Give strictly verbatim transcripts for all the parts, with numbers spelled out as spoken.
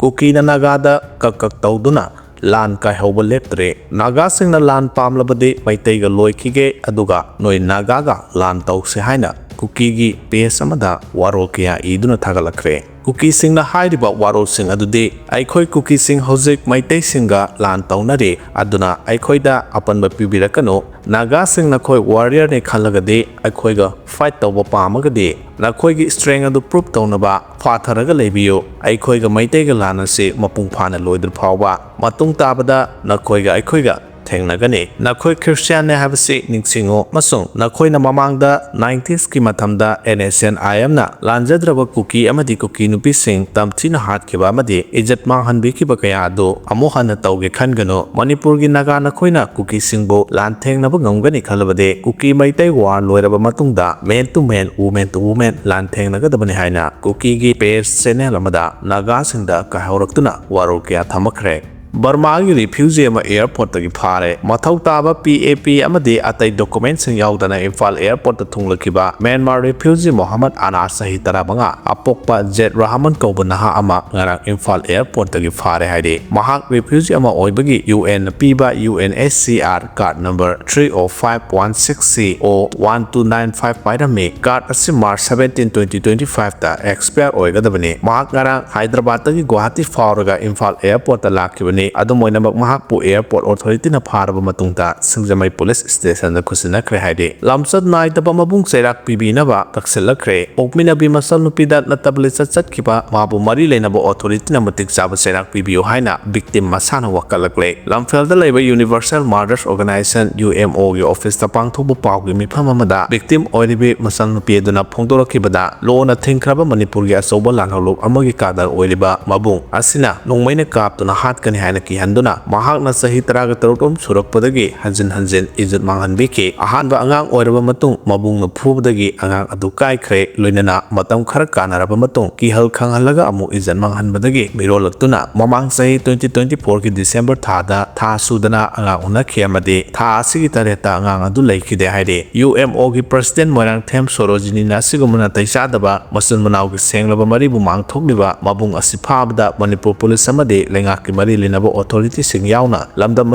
ꯀꯨꯀꯤꯅ ꯅꯥꯒꯥꯗ ꯀꯛ ꯀꯛ ꯇꯧꯗꯨꯅ ꯂꯥꯟ ꯀꯥꯏꯍꯧꯕ ꯂꯦꯞꯇ꯭ꯔꯦ꯫ ꯅꯥꯒꯥꯁꯤꯡꯅ ꯂꯥꯟ ꯄꯥꯝꯂꯕꯗꯤ ꯃꯩꯇꯩꯒ ꯂꯣꯏꯈꯤꯒꯦ, ꯑꯗꯨꯒ ꯅꯣꯏ ꯅꯥꯒꯥꯒ ꯂꯥꯟ ꯇꯧꯁꯦ ꯍꯥꯏꯅ ꯀꯨꯀꯤꯒꯤ ꯄꯦꯖ ꯑꯃꯗ ꯋꯥꯔꯣꯜ ꯀꯌꯥ ꯏꯗꯨꯅ ꯊꯥꯒꯠꯂꯛꯈ꯭ꯔꯦ꯫ ꯀꯨꯀꯤꯁꯤꯡꯅ ꯍꯥꯏꯔꯤꯕ ꯋꯥꯔꯣꯜꯁꯤꯡ ꯑꯗꯨꯗꯤ, "ꯑꯩꯈꯣꯏ ꯀꯨꯀꯤꯁꯤꯡ ꯍꯧꯖꯤꯛ ꯃꯩꯇꯩꯁꯤꯡꯒ ꯂꯥꯟ ꯇꯧꯅꯔꯤ, ꯑꯗꯨꯅ ꯑꯩꯈꯣꯏꯗ ꯑꯄꯟꯕ ꯄꯤꯕꯤꯔꯛꯀꯅꯨ꯫ ꯅꯥꯒꯥꯁꯤꯡ ꯅꯈꯣꯏ ꯋꯥꯔꯤꯌꯔꯅꯤ ꯈꯜꯂꯒꯗꯤ, ꯑꯩꯈꯣꯏꯒ ꯐꯥꯏꯠ ꯇꯧꯕ ꯄꯥꯝꯃꯒꯗꯤ, ꯅꯈꯣꯏꯒꯤ ꯁ꯭ꯇ꯭ꯔꯦꯡ ꯑꯗꯨ ꯄ꯭ꯔꯨꯞ ꯇꯧꯅꯕ ꯐꯥꯊꯔꯒ ꯂꯩꯕꯤꯌꯨ꯫ ꯑꯩꯈꯣꯏꯒ ꯃꯩꯇꯩꯒ ꯂꯥꯟ ꯑꯁꯤ ꯃꯄꯨꯡ ꯐꯥꯅ ꯂꯣꯏꯗ꯭ꯔꯤ ꯐꯥꯎꯕ ꯃꯇꯨꯡ ꯇꯥꯕꯗ ꯅꯈꯣꯏꯒ ꯑꯩꯈꯣꯏꯒ ꯊꯦꯡꯅꯒꯅꯤ꯫ ꯅꯈꯣꯏ ꯈ꯭ꯔꯤꯁꯇꯤꯌꯥꯟꯅꯤ ꯍꯥꯏꯕꯁꯤ ꯅꯤꯡꯁꯤꯡꯉꯨ, ꯑꯃꯁꯨꯡ ꯅꯈꯣꯏꯅ ꯃꯃꯥꯡꯗ ꯅꯥꯏꯟꯇꯤꯁꯀꯤ ꯃꯇꯝꯗ NSCN-IMꯅ ꯂꯥꯟꯖꯗ꯭ꯔꯕ ꯀꯨꯀꯤ ꯑꯃꯗꯤ ꯀꯨꯀꯤ ꯅꯨꯄꯤꯁꯤꯡ ꯇꯝꯊꯤꯅ ꯍꯥꯠꯈꯤꯕ ꯑꯃꯗꯤ ꯏꯖꯠ ꯃꯥꯡꯍꯟꯕꯤꯈꯤꯕ ꯀꯌꯥ ꯑꯗꯨ ꯑꯃꯨꯛ ꯍꯟꯅ ꯇꯧꯒꯦ ꯈꯟꯒꯅꯨ꯫ ꯃꯅꯤꯄꯨꯔꯒꯤ ꯅꯥꯒꯥ ꯅꯈꯣꯏꯅ ꯀꯨꯀꯤꯁꯤꯡꯕꯨ ꯂꯥꯟꯊꯦꯡꯅꯕ ꯉꯝꯒꯅꯤ ꯈꯜꯂꯕꯗꯤ, ꯀꯨꯀꯤ ꯃꯩꯇꯩ ꯋꯥꯔ ꯂꯣꯏꯔꯕ ꯃꯇꯨꯡꯗ man to man, woman to woman ꯂꯥꯟꯊꯦꯡꯅꯒꯗꯕꯅꯤ" ꯍꯥꯏꯅ ꯀꯨꯀꯤꯒꯤ ꯄꯦꯖ ꯆꯦꯅꯦꯜ ꯑꯃꯗ ꯅꯥꯒꯥꯁꯤꯡꯗ ꯀꯥꯏꯍꯧꯔꯛꯇꯨꯅ ꯋꯥꯔꯣꯜ ꯀꯌꯥ ꯊꯝꯃꯛꯈ꯭ꯔꯦ꯫ ꯕꯔꯃꯥꯒꯤ ꯔꯤꯐ꯭ꯌꯨꯖꯤ ꯑꯃ ꯑꯦꯌꯔꯄꯣꯔꯠꯇꯒꯤ ꯐꯥꯔꯦ꯫ ꯃꯊꯧ ꯇꯥꯕ PAP ꯑꯃꯗꯤ ꯑꯇꯩ ꯗꯣꯀꯨꯃꯦꯟꯠꯁꯤꯡ ꯌꯥꯎꯗꯅ ꯏꯝꯐꯥꯜ ꯑꯦꯌꯔꯄꯣꯔꯠꯇ ꯊꯨꯡꯂꯛꯈꯤꯕ ꯃ꯭ꯌꯥꯟꯃꯥꯔ ꯔꯤꯐ꯭ꯌꯨꯖꯤ ꯃꯣꯍꯝꯃꯗ ꯑꯅꯥꯁ, ꯆꯍꯤ ꯇꯔꯥꯃꯉꯥ, ꯑꯄꯣꯛꯄ ꯖꯦꯗ ꯔꯍꯃꯟ ꯀꯧꯕ ꯅꯍꯥ ꯑꯃ ꯉꯔꯥꯡ ꯏꯝꯐꯥꯜ ꯑꯦꯌꯔꯄꯣꯔꯠꯇꯒꯤ ꯐꯥꯔꯦ ꯍꯥꯏꯔꯤ꯫ ꯃꯍꯥꯛ ꯔꯤꯐ꯭ꯌꯨꯖꯤ ꯑꯃ ꯑꯣꯏꯕꯒꯤ UNꯅ ꯄꯤꯕ UNHCR card number three oh five one six C O one two nine five ꯄꯥꯏꯔꯝꯃꯤ꯫ Card ꯑꯁꯤ March seventeen, twenty twenty five ꯇ expire ꯑꯣꯏꯒꯗꯕꯅꯤ꯫ ꯃꯍꯥꯛ ꯉꯔꯥꯡ ꯍꯥꯏꯗ꯭ꯔꯕꯥꯗꯇꯒꯤ ꯒꯨꯋꯥꯍꯥꯇꯤ ꯐꯥꯎꯔꯒ ꯏꯝꯐꯥꯜ ꯑꯦꯌꯔꯄꯣꯔꯠꯇ ꯂꯥꯛꯈꯤꯕꯅꯤ꯫ ꯑꯗꯨꯝ ꯑꯣꯏꯅꯃꯛ, ꯃꯍꯥꯛꯄꯨ ꯑꯦꯌꯔꯄꯣꯔꯠ ꯑꯣꯊꯣꯔꯤꯇꯤꯅ ꯐꯥꯔꯕ ꯃꯇꯨꯡꯗ ꯁꯤꯡꯖꯃꯩ ꯄꯨꯂꯤꯁ ꯁ꯭ꯇꯦꯁꯟꯗ ꯈꯨꯠꯁꯤꯟꯅꯈ꯭ꯔꯦ ꯍꯥꯏꯔꯤ꯫ ꯂꯝꯆꯠ ꯅꯥꯏꯗꯕ ꯑꯃꯕꯨꯡ ꯆꯩꯔꯥꯛ ꯄꯤꯕꯤꯅꯕ ꯀꯛꯁꯤꯜꯂꯛꯈ꯭ꯔꯦ꯫ ꯄꯣꯛꯃꯤꯟꯅꯕꯤ ꯃꯆꯜꯅꯨꯄꯤꯗ ꯅꯠꯇꯕ ꯂꯤꯆꯠ ꯆꯠꯈꯤꯕ ꯃꯥꯕꯨ ꯃꯔꯤ ꯂꯩꯅꯕ ꯑꯣꯊꯣꯔꯤꯇꯤꯅ ꯃꯇꯤꯛ ꯆꯥꯕ ꯆꯩꯔꯥꯛ ꯄꯤꯕꯤꯌꯨ ꯍꯥꯏꯅ ꯚꯤꯛꯇꯤꯝ ꯃꯁꯥꯅ ꯋꯥꯀꯠꯂꯛꯂꯦ꯫ ꯂꯝꯐꯦꯜꯗ ꯂꯩꯕ Universal Mothers Organization, UMOꯒꯤ ꯑꯣꯐꯤꯁꯇ ꯄꯥꯡꯊꯣꯛꯄ ꯄꯥꯎꯒꯤ ꯃꯤꯐꯝ ꯑꯃꯗ ꯚꯤꯛꯇꯤꯝ ꯑꯣꯏꯔꯤꯕꯤ ꯃꯆꯜꯅꯨꯄꯤ ꯑꯗꯨꯅ ꯐꯣꯡꯗꯣꯔꯛꯈꯤꯕꯗ, ꯂꯣꯅ ꯊꯤꯡꯈ꯭ꯔꯕ ꯃꯅꯤꯄꯨꯔꯒꯤ ꯑꯆꯧꯕ ꯂꯥꯜꯍꯧꯂꯨꯞ ꯑꯃꯒꯤ ꯀꯥꯗꯔ ꯑꯣꯏꯔꯤꯕ ꯃꯕꯨꯡ ꯑꯁꯤꯅ ꯅꯣꯡꯃꯩꯅ ꯀꯥꯞꯇꯨꯅ ꯍꯥꯠꯀꯅꯤ ꯍꯥꯏ ꯍꯥꯏꯅ ꯀꯤꯍꯟꯗꯨꯅ ꯃꯍꯥꯛꯅ ꯆꯍꯤ ꯇꯔꯥꯒ ꯇꯔꯨꯛ ꯁꯨꯔꯛꯄꯗꯒꯤ ꯍꯟꯖꯤꯟ ꯍꯟꯖꯤꯟ ꯏꯖꯠ ꯃꯥꯡꯍꯟꯕꯤꯈꯤ꯫ ꯑꯍꯥꯟꯕ ꯑꯉꯥꯡ ꯑꯣꯏꯔꯕ ꯃꯇꯨꯡ ꯃꯕꯨꯡꯅ ꯐꯨꯕꯗꯒꯤ ꯑꯉꯥꯡ ꯑꯗꯨ ꯀꯥꯏꯈ꯭ꯔꯦ, ꯂꯣꯏꯅꯅ ꯃꯇꯝ ꯈꯔ ꯀꯥꯟꯅꯔꯕ ꯃꯇꯨꯡ ꯀꯤꯍꯜ ꯈꯪꯍꯜꯂꯒ ꯑꯃꯨꯛ ꯏꯖꯠ ꯃꯥꯡꯍꯟꯕꯗꯒꯤ ꯃꯤꯔꯣꯜꯂꯛꯇꯨꯅ ꯃꯃꯥꯡ ꯆꯍꯤ twenty twenty four ꯒꯤ December ꯊꯥꯗ ꯊꯥ ꯁꯨꯗꯅ ꯑꯉꯥꯡ ꯎꯅꯈꯤ ꯑꯃꯗꯤ ꯊꯥ ꯑꯁꯤꯒꯤ ꯇꯔꯦꯠꯇ ꯑꯉꯥꯡ ꯑꯗꯨ ꯂꯩꯈꯤꯗꯦ ꯍꯥꯏꯔꯤ꯫ U M O ꯒꯤ President ꯃꯣꯏꯔꯥꯡꯊꯦꯝ ꯁꯣꯔꯣꯖꯤꯅꯤꯅ ꯑꯁꯤꯒꯨꯝꯕ ꯅꯥꯇꯩ ꯆꯥꯗꯕ ꯃꯆꯤꯟ ꯃꯅꯥꯎꯒꯤ ꯁꯦꯡꯂꯕ ꯃꯔꯤꯕꯨ ꯃꯥꯡꯊꯣꯛꯂꯤꯕ ꯃꯕꯨꯡ ꯑꯁꯤ ꯐꯥꯕꯗ ꯃꯅꯤꯄꯨꯔ ꯄꯨꯂꯤꯁ ꯑꯃꯗꯤ ꯂꯩꯉꯥꯛꯀꯤ ꯃꯔꯤ ꯂꯩꯅꯕ authority ꯁꯤꯡ ꯌꯥꯎꯅ ꯂꯝꯗꯝ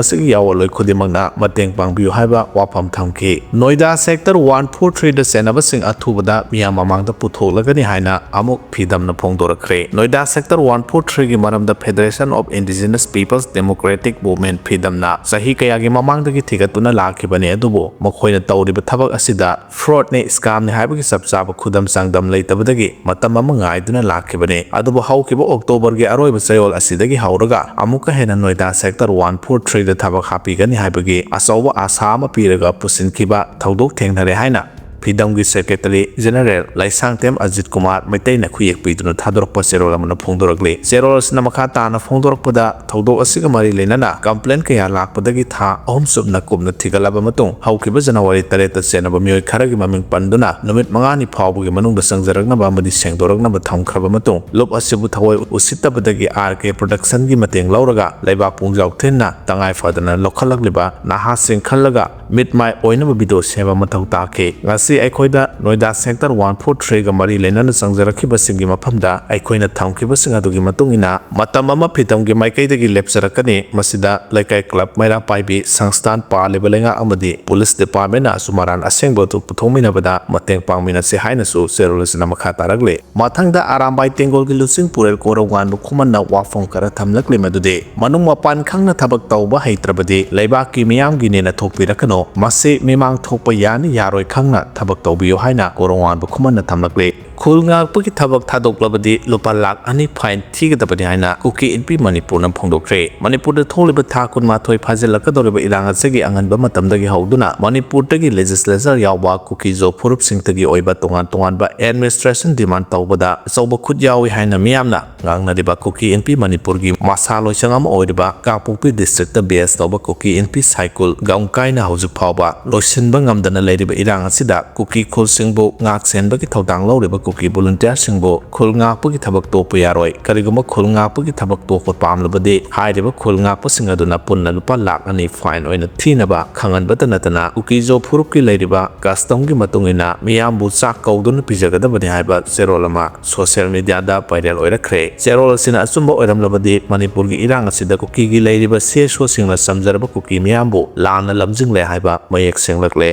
ꯑꯁꯤꯒꯤ ꯌꯥꯑꯣꯟꯂꯣꯏ ꯈꯨꯗꯤꯡꯃꯛꯅ ꯃꯇꯦꯡ ꯄꯥꯡꯕꯤꯌꯨ ꯍꯥꯏꯕ ꯋꯥꯐꯝ ꯊꯝꯈꯤ꯫ ꯅꯣꯏꯗꯥ Sector one four three ꯗ ꯆꯦꯟꯅꯕꯁꯤꯡ ꯑꯊꯨꯕꯗ ꯃꯤꯌꯥꯝ ꯃꯃꯥꯡꯗ ꯄꯨꯊꯣꯛꯂꯒꯅꯤ ꯍꯥꯏꯅ ꯑꯃꯨꯛ ꯐꯤꯗꯝꯅ ꯐꯣꯡꯗꯣꯔꯛꯈ꯭ꯔꯦ꯫ ꯅꯣꯏꯗꯥ Sector one four three ꯒꯤ ꯃꯔꯝꯗ Federation of Indigenous Peoples Democratic Movement, ꯐꯤꯗꯝꯅ ꯆꯍꯤ ꯀꯌꯥꯒꯤ ꯃꯃꯥꯡꯗꯒꯤ ꯊꯤꯒꯠꯇꯨꯅ ꯂꯥꯛꯈꯤꯕꯅꯤ, ꯑꯗꯨꯕꯨ ꯃꯈꯣꯏꯅ ꯇꯧꯔꯤꯕ ꯊꯕꯛ ꯑꯁꯤꯗ fraud ꯅꯤ, scam ꯅꯤ ꯍꯥꯏꯕꯒꯤ ꯆꯞ ꯆꯥꯕ ꯈꯨꯗꯝ ꯆꯥꯡꯗꯝ ꯂꯩꯇꯕꯗꯒꯤ ꯃꯇꯝ ꯑꯃ ꯉꯥꯏꯗꯨꯅ ꯂꯥꯛꯈꯤꯕꯅꯤ꯫ ꯑꯗꯨꯕꯨ ꯍꯧꯈꯤꯕ October ꯒꯤ ꯑꯔꯣꯏꯕ ꯆꯌꯣꯜ ꯑꯁꯤꯗꯒꯤ ꯍꯧꯔꯒ ꯑꯃꯨꯛꯀ ꯍꯦꯟꯅ ꯅꯣꯏꯗꯥ Sector one four three ꯗ ꯊꯕꯛ ꯍꯥꯞꯄꯤꯒꯅꯤ ꯍꯥꯏꯕꯒꯤ ꯑꯆꯧꯕ ꯑꯥꯁꯥ ꯑꯃ ꯄꯤꯔꯒ ꯄꯨꯁꯤꯟꯈꯤꯕ ꯊꯧꯗꯣꯛ ꯊꯦꯡꯅꯔꯦ ꯍꯥꯏꯅ ꯐꯤꯗꯝꯒꯤ Secretary General ꯂꯩꯁꯥꯡꯊꯦꯝ ꯑꯖꯤꯠ ꯀꯨꯃꯥꯔ ꯃꯩꯇꯩꯅ ꯈꯨꯌꯦꯛ ꯄꯤꯗꯨꯅ ꯊꯥꯗꯣꯔꯛꯄ ꯆꯦꯔꯣꯜ ꯑꯃꯅ ꯐꯣꯡꯗꯣꯔꯛꯂꯤ꯫ ꯆꯦꯔꯣꯜ ꯑꯁꯤꯅ ꯃꯈꯥ ꯇꯥꯅ ꯐꯣꯡꯗꯣꯔꯛꯄꯗ, ꯊꯧꯗꯣꯛ ꯑꯁꯤꯒ ꯃꯔꯤ ꯂꯩꯅꯅ complaint ꯀꯌꯥ ꯂꯥꯛꯄꯗꯒꯤ ꯊꯥ ꯑꯍꯨꯝ ꯆꯨꯞꯅ ꯀꯨꯞꯅ ꯊꯤꯒꯠꯂꯕ ꯃꯇꯨꯡ, ꯍꯧꯈꯤꯕ January ꯇꯔꯦꯠꯇ ꯆꯦꯟꯅꯕ ꯃꯤꯑꯣꯏ ꯈꯔꯒꯤ ꯃꯃꯤꯡ ꯄꯟꯗꯨꯅ ꯅꯨꯃꯤꯠ ꯃꯉꯥꯅꯤ ꯐꯥꯎꯕꯒꯤ ꯃꯅꯨꯡꯗ ꯆꯪꯖꯔꯛꯅꯕ ꯑꯃꯗꯤ ꯁꯦꯡꯗꯣꯔꯛꯅꯕ ꯊꯝꯈ꯭ꯔꯕ ꯃꯇꯨꯡ, ꯂꯨꯞ ꯑꯁꯤꯕꯨ ꯊꯑꯣꯏ ꯎꯁꯤꯠꯇꯕꯗꯒꯤ R K Production ꯒꯤ ꯃꯇꯦꯡ ꯂꯧꯔꯒ ꯂꯩꯕꯥꯛ ꯄꯨꯡꯖꯥꯎ ꯊꯤꯟꯅ ꯇꯉꯥꯏ ꯐꯗꯅ ꯂꯧꯈꯠꯂꯛꯂꯤꯕ ꯅꯍꯥꯁꯤꯡ ꯈꯜꯂꯒ ꯃꯤꯠ ꯃꯥꯏ ꯑꯣꯏꯅꯕ video ꯁꯦꯝꯕ ꯃꯊꯧ ꯇꯥꯈꯤ꯫ ꯉꯁꯤ ꯑꯩꯈꯣꯏꯗ ꯅꯣꯏꯗꯥ Sector one four three ꯒ ꯃꯔꯤ ꯂꯩꯅꯅ ꯆꯪꯖꯔꯛꯈꯤꯕꯁꯤꯡꯒꯤ ꯃꯐꯝꯗ ꯑꯩꯈꯣꯏꯅ ꯊꯝꯈꯤꯕꯁꯤꯡ ꯑꯗꯨꯒꯤ ꯃꯇꯨꯡ ꯏꯟꯅ ꯃꯇꯝ ꯑꯃ ꯐꯤꯗꯝꯒꯤ ꯃꯥꯏꯀꯩꯗꯒꯤ ꯂꯦꯞꯆꯔꯛꯀꯅꯤ꯫ ꯃꯁꯤꯗ ꯂꯩꯀꯥꯏ club, ꯃꯩꯔꯥ ꯄꯥꯏꯕꯤ ꯁꯪꯁꯊꯥꯟ, ꯄꯥꯜꯂꯤꯕ ꯂꯩꯉꯥꯛ ꯑꯃꯗꯤ police department ꯅꯁꯨ ꯃꯔꯥꯜ ꯑꯁꯦꯡꯕ ꯑꯗꯨ ꯄꯨꯊꯣꯛꯃꯤꯟꯅꯕꯗ ꯃꯇꯦꯡ ꯄꯥꯡꯃꯤꯟꯅꯁꯤ ꯍꯥꯏꯅꯁꯨ ꯆꯦꯔꯣꯜ ꯑꯁꯤꯅ ꯃꯈꯥ ꯇꯥꯔꯛꯂꯤ꯫ ꯃꯊꯪꯗ ꯑꯔꯥꯝꯕꯥꯏ ꯇꯦꯡꯒꯣꯜꯒꯤ ꯂꯨꯆꯤꯡ ꯄꯨꯔꯦꯜ ꯀꯣꯔꯧꯉꯥꯟꯕ ꯈꯨꯃꯟꯅ ꯋꯥꯐꯝ ꯈꯔ ꯊꯝꯂꯛꯂꯤ, ꯃꯗꯨꯗꯤ ꯃꯅꯨꯡ ꯃꯄꯥꯟ ꯈꯪꯅ ꯊꯕꯛ ꯇꯧꯕ ꯍꯩꯇ꯭ꯔꯕꯗꯤ ꯂꯩꯕꯥꯛꯀꯤ ꯃꯤꯌꯥꯝꯒꯤꯅꯦꯅ ꯊꯣꯛꯄꯤꯔꯛꯀꯅꯨ, ꯃꯁꯤ ꯃꯤꯃꯥꯡ ꯊꯣꯛꯄ ꯌꯥꯅꯤ ꯌꯥꯔꯣꯏ ꯈꯪꯅ ꯊꯕꯛ ꯇꯧꯕꯤꯌꯨ ꯍꯥꯏꯅ ꯀꯣꯔꯧꯉꯥꯟꯕ ꯈꯨꯃꯟꯅ ꯊꯝꯂꯛꯂꯤ꯫ ꯈꯨꯜ ꯉꯥꯛꯄꯒꯤ ꯊꯕꯛ ꯊꯥꯗꯣꯛꯂꯕꯗꯤ ꯂꯨꯄꯥ ꯂꯥꯈ ꯑꯅꯤ fine ꯊꯤꯒꯗꯕꯅꯤ ꯍꯥꯏꯅ ꯀꯨꯀꯤ ꯏꯟꯄꯤ ꯃꯅꯤꯄꯨꯔꯅ ꯐꯣꯡꯗꯣꯛꯈ꯭ꯔꯦ꯫ ꯃꯅꯤꯄꯨꯔꯗ ꯊꯣꯛꯂꯤꯕ ꯊꯥ ꯀꯨꯟꯃꯥꯊꯣꯏ ꯐꯥꯖꯤꯜꯂꯛꯀꯗꯧꯔꯤꯕ ꯏꯔꯥꯡ ꯑꯁꯤꯒꯤ ꯑꯉꯟꯕ ꯃꯇꯝꯗꯒꯤ ꯍꯧꯗꯨꯅ ꯃꯅꯤꯄꯨꯔꯗꯒꯤ legislature ꯌꯥꯎꯕ ꯀꯨꯀꯤꯖꯣ ꯐꯨꯔꯨꯞꯁꯤꯡꯇꯒꯤ ꯑꯣꯏꯕ ꯇꯣꯉꯥꯟ ꯇꯣꯉꯥꯟꯕ administration demand ꯇꯧꯕꯗ ꯑꯆꯧꯕ ꯈꯨꯠ ꯌꯥꯎꯏ ꯍꯥꯏꯅ ꯃꯤꯌꯥꯝꯅ ꯉꯥꯡꯅꯔꯤꯕ ꯀꯨꯀꯤ ꯏꯟꯄꯤ ꯃꯅꯤꯄꯨꯔꯒꯤ ꯃꯁꯥ ꯂꯣꯏꯁꯪ ꯑꯃ ꯑꯣꯏꯔꯤꯕ ꯀꯥꯡꯄꯣꯛꯄꯤ district ꯕꯦꯁ ꯇꯧꯕ ꯀꯨꯀꯤ ꯏꯟꯄꯤ ꯁꯥꯏꯀꯨꯜ ꯒꯥꯎꯟꯀꯥꯏꯅ ꯍꯧꯖꯤꯛ ꯐꯥꯎꯕ ꯂꯣꯏꯁꯤꯟꯕ ꯉꯝꯗꯅ ꯂꯩꯔꯤꯕ ꯏꯔꯥꯡ ꯑꯁꯤꯗ ꯀꯨꯀꯤ ꯈꯨꯜꯁꯤꯡꯕꯨ ꯉꯥꯛ ꯁꯦꯟꯕꯒꯤ ꯊꯧꯗꯥꯡ ꯂꯧꯔꯤꯕ ꯀꯨꯀꯤ volunteerꯁꯤꯡꯕꯨ ꯈꯨꯜ ꯉꯥꯛꯄꯒꯤ ꯊꯕꯛ ꯇꯣꯛꯄ ꯌꯥꯔꯣꯏ꯫ ꯀꯔꯤꯒꯨꯝꯕ ꯈꯨꯜ ꯉꯥꯛꯄꯒꯤ ꯊꯕꯛ ꯇꯣꯛꯄ ꯄꯥꯝꯂꯕꯗꯤ ꯍꯥꯏꯔꯤꯕ ꯈꯨꯜ ꯉꯥꯛꯄꯁꯤꯡ ꯑꯗꯨꯅ ꯄꯨꯟꯅ ꯂꯨꯄꯥ ꯂꯥꯈ ꯑꯅꯤ fine ꯑꯣꯏꯅ ꯊꯤꯅꯕ ꯈꯪꯍꯟꯕꯇ ꯅꯠꯇꯅ ꯀꯨꯀꯤꯖꯣ ꯐꯨꯔꯨꯞꯀꯤ ꯂꯩꯔꯤꯕ customꯒꯤ ꯃꯇꯨꯡ ꯏꯟꯅ ꯃꯤꯌꯥꯝꯕꯨ ꯆꯥꯛ ꯀꯧꯗꯨꯅ ꯄꯤꯖꯒꯗꯕꯅꯤ ꯍꯥꯏꯕ ꯆꯦꯔꯣꯜ ꯑꯃ social mediaꯗ viral ꯑꯣꯏꯔꯛꯈ꯭ꯔꯦ꯫ ꯆꯦꯔꯣꯜ ꯑꯁꯤꯅ ꯑꯆꯨꯝꯕ ꯑꯣꯏꯔꯝꯂꯕꯗꯤ ꯃꯅꯤꯄꯨꯔꯒꯤ ꯏꯔꯥꯡ ꯑꯁꯤꯗ ꯀꯨꯀꯤꯒꯤ ꯂꯩꯔꯤꯕ CSOꯁꯤꯡꯅ ꯆꯝꯖꯔꯕ ꯀꯨꯀꯤ ꯃꯤꯌꯥꯝꯕꯨ ꯂꯥꯟꯅ ꯂꯝꯖꯤꯡꯂꯦ ꯍꯥꯏꯕ ꯃꯌꯦꯛ ꯁꯦꯡꯂꯛꯂꯦ꯫